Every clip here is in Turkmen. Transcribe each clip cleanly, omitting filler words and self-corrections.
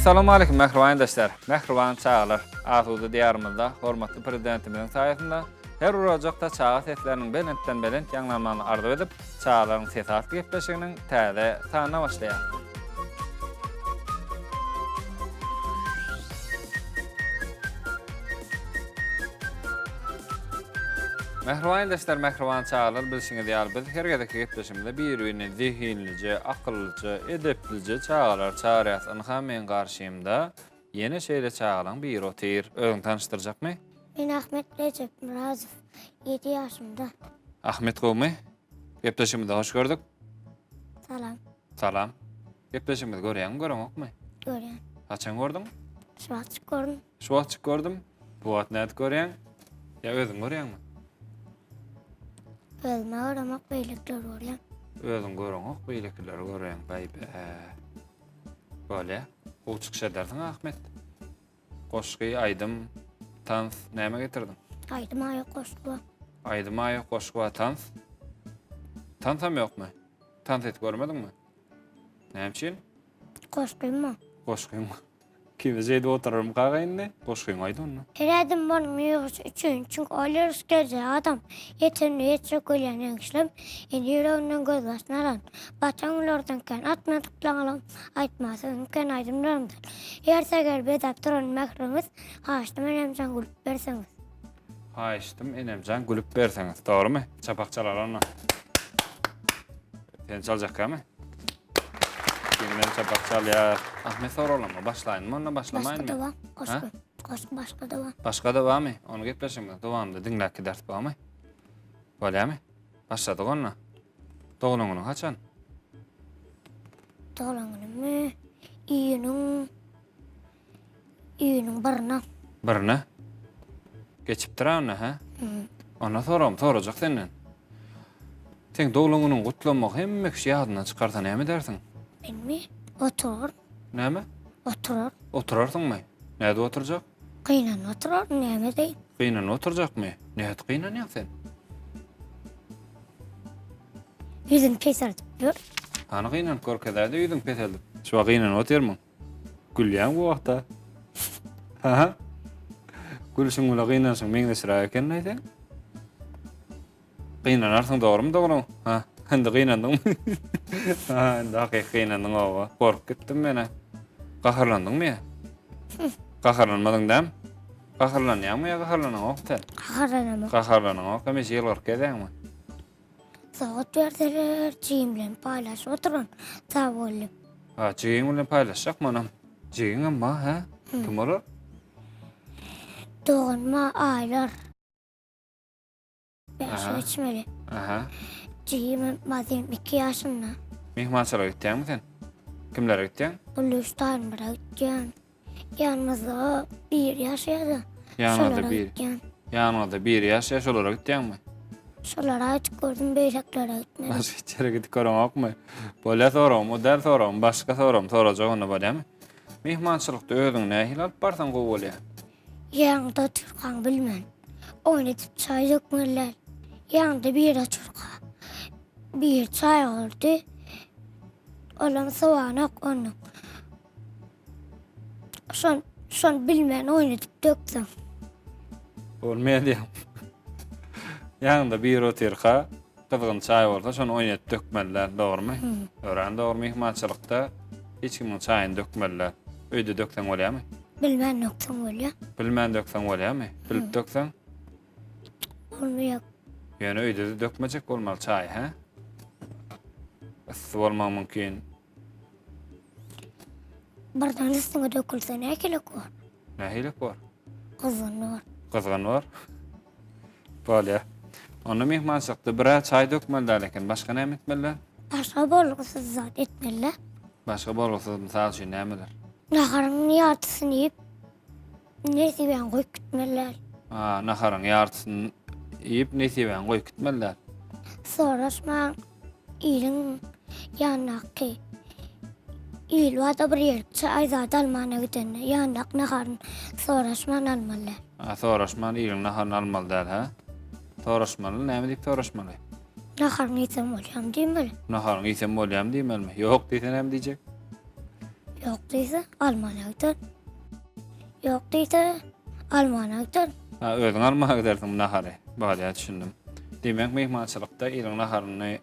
Assalamualeykum mähriban ildeşler, mähriban çagalar. Asuda diýarymyzda hormatly Prezidentimiziň saýasynda her bir ojakda çaga sesleriniň belentden belent ýaňlanmagyny arzuw edip, Çagalaryň sesi atly gepleşiginiň täze sanyna başlaýar. Mähriban ildeşler, mähriban çagalar, bilşiňiz ýaly biz her gezekki gepleşigimizde bir-birini zehinlije, akyllyja, edeplije çagalary çagyrýarys. Ynha meň garşymda ýene şeýle çagalaň biri otyr. Özüňi tanyşdyrjakmy? Men Ahmet Rejepmyradow, ýedi ýaşymda. Ahmet gowmy? Gepleşigimize hoş gördük. Salam. Salam. Gepleşigimizi görýäňmi, göreňokmy? Görýän. Haçan gördüň? Şu wagtjyk gördüm. Şu wagtjyk gördüm. Bu wagt nädip görýäň? Ýa özüň görýäňmi? Özüme göremok, beýlekileri görýän. Özüň göreňok, beýlekileri görýäň. Baý-bä. Bolýa. Gowy çykyş edersiň Ahmet. Goşgy, aýdym, tans näme getirdiň? Aýdym-a ýok, goşgy bar. Aýdym-a ýok, goşgy bar, tans? Tansam ýokmy? Tans edip görmediňmi? Näme üçin? Goşgym bar. Goşgyň bar. Kimi şeýdip oturarmykaga indi? Goşgyňy aýt onda. Her ädim onuň ýögüş üçin, çünki ol ýörüş geljek adam. Ýetenine ýetjek bolýan ýeňişlem, ene ýüreginden gözbaşyny alan. Batan gülerden kän atmadyk laňalam, aýtma sözüm kän aýdymlarymdan. Her säher bezäp duran mähriňiz, Haýyşdym enemjan gülüp berseňiz. Haýyşdym enemjan gülüp berseňiz. Dogrymy? Çapak çalar onda. Sen çaljakamy? Kimden çapak çalýar? Ahmet soralama. Başlaýynmy onda başlamaýynmy? Başga-da bar. Goşgy. Goşgy başga-da bar. Başga-da barmy? Ony gepleşigimiziň dowamynda diňläp gideris barmy? Bolýarmy? Başladyk onda. Doglan günüň haçan? Doglan günümi iýunyň Iýunyň birine. Birine? Geçipdir onda, hä? Onda soragym sorajak senden. Seň doglan günüňi gutlamak hemme kişi ýadyndan çykarsa näme edersiň? Menmi? Oturaryn. Näme? Oturaryn. Oturarsyňmy? Nädip oturjak? Gynanyp oturaryn, näme edeýin? Gynanyp oturjakmy? Nädip gynanýaň sen? Ýüzüni peseldip ýör. Hany gynanyp görkezäýde ýüzüňi peseldip. Şu wagt gynanyp otyrmyň? Gülýäň bu wagta. Ha? Gülşüň bilen gynanyşyň meňzeşräk eken-laý seň. Gynanarsyň dogrymy dogry? Ha, indi gynandyňmy? Ha, indi hakyky gynandyň oba. Gorkup gitdim men-ä. Gaharlandyňmy ýa? Gaharlanmadyň dämi? Gaharlanýaňmy ýa gaharlanaňok sen? Gaharlanamok. Gaharlanaňok, hemişe ýylgyryp gezýäňmi? Sowgat berseler, jigim bilen paýlaşyp oturan. Sag boldy. Ha, jigiň bilen paýlaşjakmy onam? Jigiňem bar, hä? Kim olar? Doganyma Aýlar. Bäşe geçmeli. Aha. Jigim Mazim 2 ýaşynda. Myhmançylyga gitýäňmi sen? Kimlere gitýäň? Gulluş daýymlara gitýän. Ýanymyzda biri ýaşaýar-da. Ýanyňyzda biri. Gitýän. Ýanyňyzda biri ýaşaýar, şolara gitýäňmi? Şolara gidip gördüm, beýleklere gitmedim. Başga hiç ýere gidip göreňokmy? Bolýa soragym, o däl soragym, başga soragym sorajak onda bolýamy? Myhmançylykda özüňi nähili alyp barsaň gowy bolýar? Ýaňda oturkaň bilmen. Oýnadyp çaý dökmeliler. Ýaňda biri oturka. Biri çaý gordy. Olam sowanok onuň. Şon, şon bilmen oýnadyp dökseň. Bolmaýar diýýän. Ýaňda biri otyrka, gyzgyn çaý bolsa şony oýnadyp dökmeliler, dogrumy? Örän dogry myhmançylykda hiç kimiň çaýyny dökmeliler. Öýde dökseň bolýarmy? Bilmän dökseň bolýar. Bilmän dökseň bolýarmy? Bilip dökseň? Bolmaýar. Ýöne öýde-de dökmejek bolmaly çaýy, hä? Yssy bolmagy mümkin. Birden üstüňe dökülse nähili bor? Nähili bor? Gyzgyn bor. Gyzgyn bor. Bolýar. Onda myhmançylykda bir-ä çaý dökmeli däl eken. Başga näme etmeli? Başga bolgusyz zat etmeli. Başga bolgusyz mysal üçin nämeler? Naharyň ýartysyny iýip, Nesibäňi goýup gitmeli däl. Ha, naharyň ýartysyny iýip, nesibäňi goýup gitmeli däl. Soraşmaň iliň ýanyndaky il barda bir ýerik çaý zat almana gidende ýanyndaky naharyny soraşman almaly däl. Ha, soraşman iliň naharyny almaly däl, hä? Soraşmaly, näme diýip soraşmaly? Naharyňy iýsem bolýamy diýmeli. Naharyňy iýsem bolýamy diýmelimi? Ýok diýse näme diýjek? Ýok diýse, almana gider. Ýok diýse, almana gider. Ha, özüň almaga gidersiň bu nahary. Bolýar, düşündim. Diýmek, myhmançylykda iliň naharyny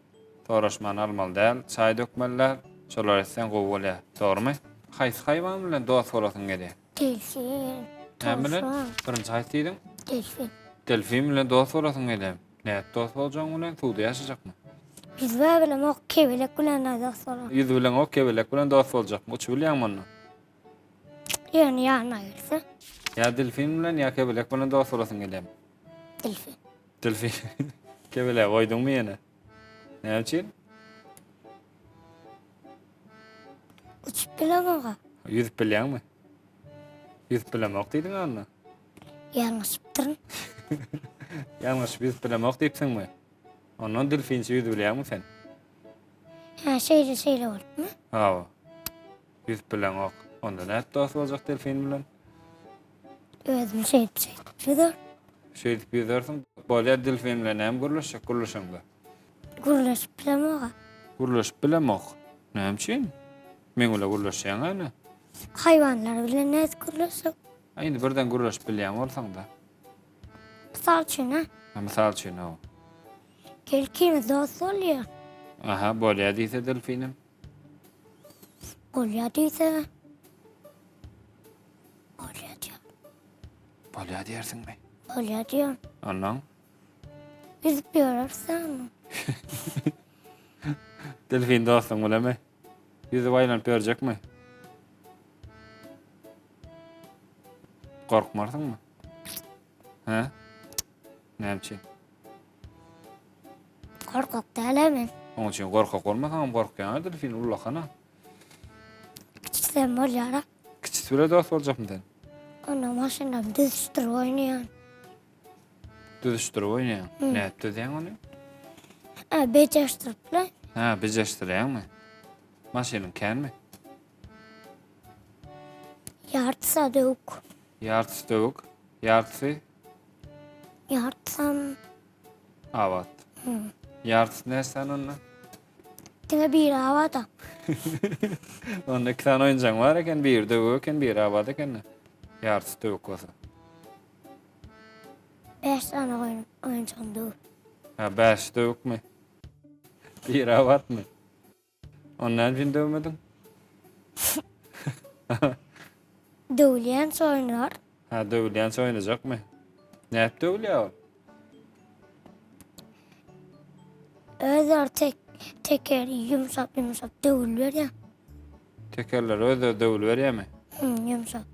soraşman almaly däl, çaý dökmeli däl. Şolary etseň gowy bolýar. Dogrumy? Haýsy haýwan bilen dost bolasyň gelýär? Delfin. Näme bilen? Birinji haýsy diýdiň? Delfin. Delfin bilen dost bolasyň gelýär. Nädip dost boljagyň bilen? Suwda ýaşajakmy? Ýüzüp bilemok, kebelek bilen dost bolaryn. Ýüzüp bileňok, kebelek bilen dost boljakmy? Uçup bilýäňmi onda? Ýöne ýanyna gelse. Ýa delfin bilen, ýa kebelek bilen dost bolasyň gelýärmi? Delfin. Delfin. Kebelegi goýduňmy ýene? Näme üçin? Uçup bilemok-a. Ýüzüp bilýäňmi? Ýüzüp bilemok diýdiň onda. Ýalňyşypdyryn. Ýalňyşyp ýüzüp bilemok diýipsiňmi? Ondan delfinçe ýüzüp bilýäňmi sen? Hä, şeýle şeýle bolupmy? Hawa. Ýüzüp bileňok. Onda nädip dost boljak delfin bilen? Özüm şeýdip şeýdip ýüzer. Şeýdip ýüzersiň. Bolýar delfin bilen näme gürleşjek gürleşeňde? Gürleşip bilemok-a. Gürleşip bilemok. Näme üçin? Meň bilen gürleşýäň ene. Haýwanlar bilen nädip gürleşjek? A indi birden gürleşip bilýän bolsaň-da. Mysal üçin, ha? Ha, mysal üçin, hawa. Gel ikimiz dost bolýa. Aha, bolýa diýse delfinem. Bolýa diýse. Bolýa diýer. Bolýa diýersiňmi? Bolýa diýer. Ondan? Ýüzüp ýörersen. Delfin dostuň bilemi? Ýüzüp aýlanyp ýörjekmi? Gorkmarsyňmy? Hä? Näme üçin? Gorkak däl men. Oň üçin gorkak bolmasaňam gorkýaň delfin ullakana. Kiçisem bolýar. Kiçisi bile dost boljakmy sen? Onda maşynam düzüşdirip oýnaýan. Düzüşdirip oýnaýaň. Nädip düzýäň ony? Hä, bejeşdirip le. Hä, bejeşdirýäňmi? Maşynyň känmi? Ýartysy döwük. Ýartysy döwük. Ýartysy? Ýartysam Abat. Ýartysy näçe sany onda? Diňe biri abat. Onda iki sany oýunjaň bar eken, biri döwük eken, biri abat eken. Ýartysy döwük bolsa. Bäş sany oýunjagym döwük. Ha, bäşi döwükmi? Biri abatmy? Ony näme üçin döwmediň? Döwülýänçe oýnar. Ha, döwülýänçe oýnajakmy? Nädip döwülýär ol? Özleri tek, tekeri ýumşap ýumşap döwülberýär. Tekerleri özleri döwülberýärmi? Hı, ýumşap.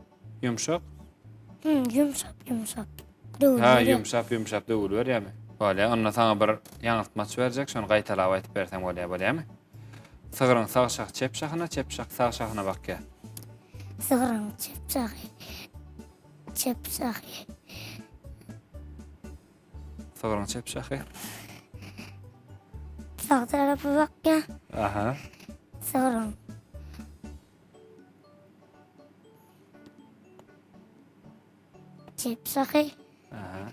Ýumşak? Hı, ýumşap ýumşap. Ha, Döwülberýär. ýumşap ýumşap döwülberýärmi? Bolýar, onda saňa bir ýaňyltmaç berjek, şony gaýtalap aýdyp berseň bolýar, bolýarmy? Sygryň sag şahy çep şahyna, çep şahy sag şahyna bakýar. Sygryň çep şahy çep şahy. Sygryň çep şahy. Sag tarapa bakýar. Aha. Sygryň Çep şahy. Aha.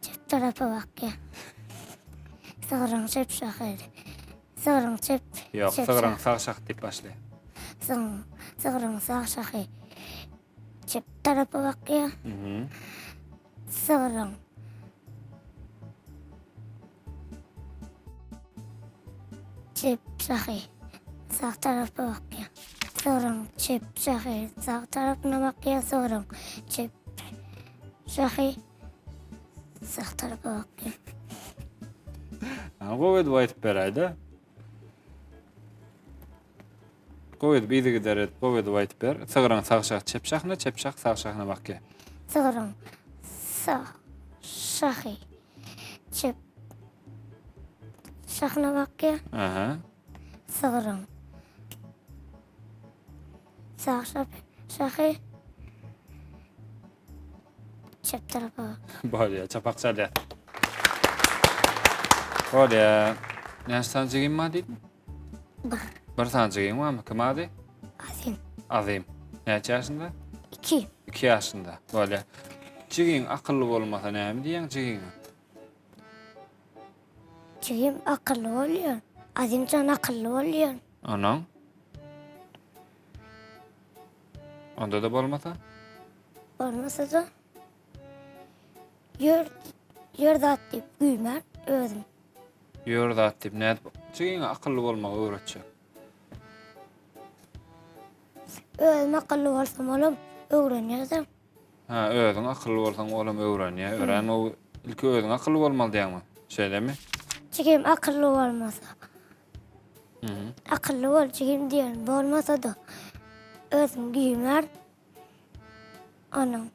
Çep tarapa bakýar. Sygryň çep şahy. Sygryň çep. Ýok, sygryň sag şahy diýip başlaýar. Sygryň, sygryň sag şahy. Çep tarapa bakýar. Mhm. Sygryň. Çep şahy sag tarapa bakýar. Sygryň çep şahy sag tarapyna bakýar. Sygryň çep şahy sag tarapa bakýar. Ha, gowy edip aýdyp beräýdä. Gowy edip yzygider edip gowy edip aýdyp ber. Sygryň sag şahy çep şahyna, çep şahy sag şahyna bakýar. Sygryň sag şahy Çep şahyna bakýar. Aha. Sygryň. Sag şap şahy. Çep tarapa. Bolýar, çapak çalýar. Bolýar. Näçe sany jigim bar diýdiň? Bir. Bir sany jigiň barmy? Kim ady? Azim. Azim. Näçe ýaşynda? İki. Iki ýaşynda. Bolýar. Jigiň akylly bolmasa näme diýýäň jigiňe? Jigim akylly bolýar. Azimjan akylly bolýar. Onuň? Onda-da bolmasa? Bolmasa-da ýör, ýör zat diýip güýmär özüm. Ýör zat diýip nädip jigiňe akylly bolmagy öwretjek? Özüm akylly bolsam olam öwrenýär-de. Hä, özüň akylly bolsaň olam öwrenýär. Örän gowy. Ilki özüň akylly bolmaly diýýäňmi? Şeýlemi? Jigim akylly bolmasa. Akylly bol jigim diýen bolmasa-da özüm güýmär. Onuň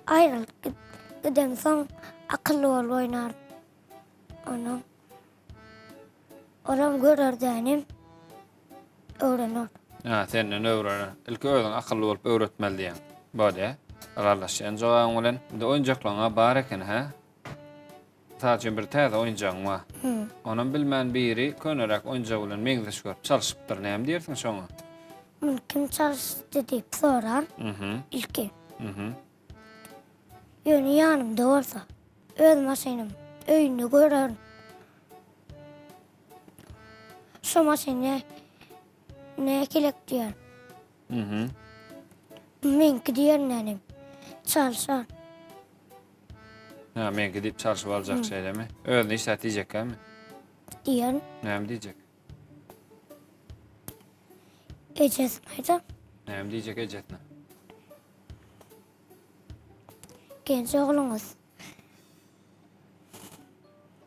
aýrylyp gidemsoň akylly bolup oýnaryn. Onuň olam görer dänim öwrener. Hä, senden öwrener. Ilki özüň akylly bolup öwretmeli diýýäň. Bolýa. Ylalaşýan jogabyň bilen. Indi oýunjaklaryň-a bar eken, hä? Mysal üçin bir täze oýunjagyň bar. Onam bilmän biri köneräk oýunjagy bilen meňzeş görüp çalşypdyr. Näme diýersiň şoňa? Muny kim çalyşdy diýip sorar ilki. Ýöne ýanymda bolsa, öz maşynym öýünde görerin. Şu maşyn nähilek diýerin. Meňki diýerin nänem. Çalşar. Ha, meňki diýip çalşyp aljak şeýlemi? Özüne hiç zat diýjekkämi? Diýerin. Näme diýjek? Ejesine aýdar. Näme diýjek ejesine? Genç ogluňyz.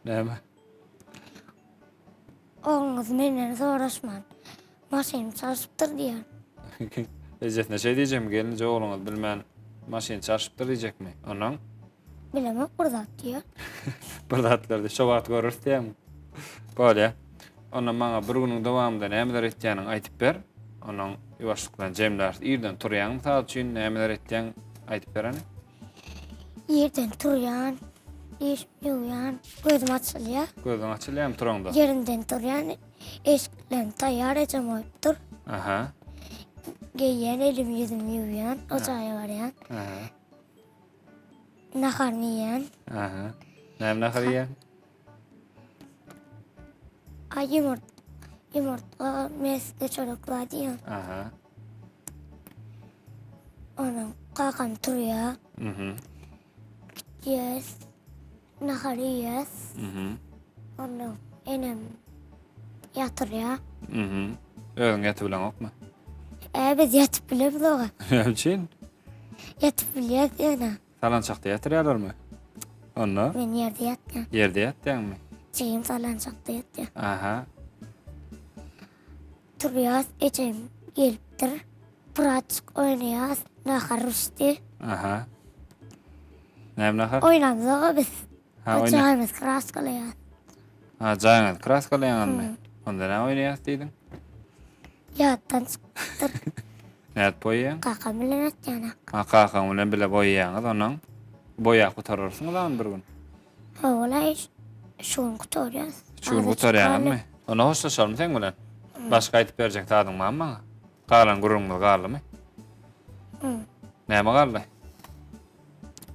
Näme? Ogluňyz menden soraşman maşyny çalşypdyr diýýär. Ejesine şeý diýjekmi, gelinje ogluňyz bilmän maşyny çalşypdyr diýjekmi? Ondan? Bilemok bir zat diýýär. Bir zatlar diýip, şo wagt göreris diýýäňmi? Bolýar. Onda maňa bir günüň dowamynda nämeler etýäniňi aýdyp ber. Ondan ýuwaşlyk bilen jemläris. Irden turýaň mysal üçin nämeler etýäň aýdyp ber hany. Irden turýan, dişimi ýuwýan, gözüm açylýar. Gözüň açylýarmy turaňda? Ýerimden turýan, eşiklerimi taýýar ejem goýupdyr. Aha. Geýýän, elimi ýüzümi ýuwýan, o jaýa barýan. Aha. Naharyny iýýän. Aha. Näme nahar iýýäň? Aý ýumurt, ýumurtga, mesge, çörek zat iýýän. Aha. Onuň kakam turýar. Mhm. Gitýäs. Nahar iýýäs. Mhm. Ondan enem ýatyrýar. Mhm. Özüň ýatyp bileňokmy? Ä biz ýatyp bilemzok. Näme üçin? Ýatyp bilýäs ýöne. Salançakda ýatyrýarlarmy? Onda? Men ýerde ýatýan. Ýerde ýatýaňmy? Jigim salançakda ýatýar. Aha. Turýas, ejem gelipdir. Birazjyk oýnaýas, nahar bişdi. Aha. Näme nahar? Oýnamzok-a biz. Ha, oýna. Jaýymyzy kraskalaýas. Ha, jaýyňyzy kraskalaýaňyzmy? Onda näme oýnaýas diýdiň? Ýatdan çykypdyr. Nädip boýaýaň? Kakam bilen atýan-a. Ha, kakaň bilen bile boýaýaňyz, onnoň boýap gutararsyňyz agam bir gün. Hawa-laý, şu gün gutarýas. Şu gün gutarýaňyzmy? Onda hoşlaşalymy seň bilen? Başga aýdyp berjek zadyň barmy maňa? Galan gürrüňimiz galdymy? Näme galdy?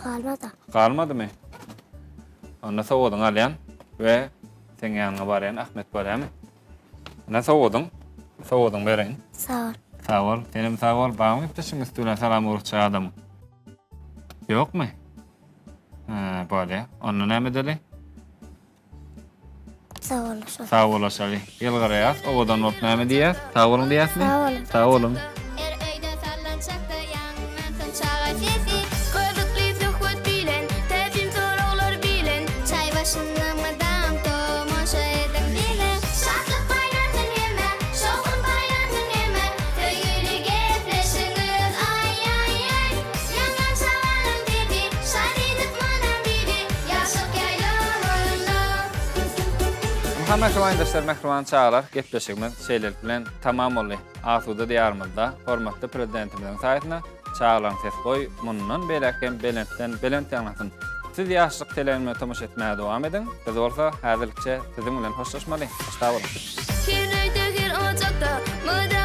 Galmady. Galmadymy? Onda sowgadyňy alýan we seň ýanyňa barýan Ahmet bolýamy? Ine sowgadyň. Sowgadyňy bereýin. Sag bol. Sag bol. Senem sag bol. Barmy gepleşigiň üsti bilen salam ugratjak adamyň? Ýokmy? Hä, bolýa. Onda näme edeli? Sag bolaşaly. Sag bolaşaly. Ýylgyraýas, owadan bolup näme diýýäs? Sag boluň diýýäsmi? Sag boluň. Sag boluň. Her öýde sallançakda ýaňlansyn çaga sesi. Gyzykly söhbet bilen, täsin soraglar bilen. Çaý başynda mydam tomaşa ediň bize. Şatlyk paýlansyn hemmä, şowhun paýlansyn hemmä. Söýgüli gepleşigiňiz aý-aý-aý. Ýaňlan çagalaň sesi, şat edip mydam bizi, Ýaşlyk ýaýlawynda. Ynha mähriban ildeşler, mähriban çagalar, gepleşigimiz şeýlelik bilen tamam boldy. Asuda Diýarymyzda hormatly Prezidentimiziň saýasynda çagalaryň sesi goý mundan beýläk hem belentden belent ýaňlansyn. Siz Ýaşlyk teleýaýlymyna tomaşa etmäge dowam ediň, biz bolsa häzirlikçe siziň bilen hoşlaşmaly. Hoş sag boluň! Her öýde, her ojakda mydama.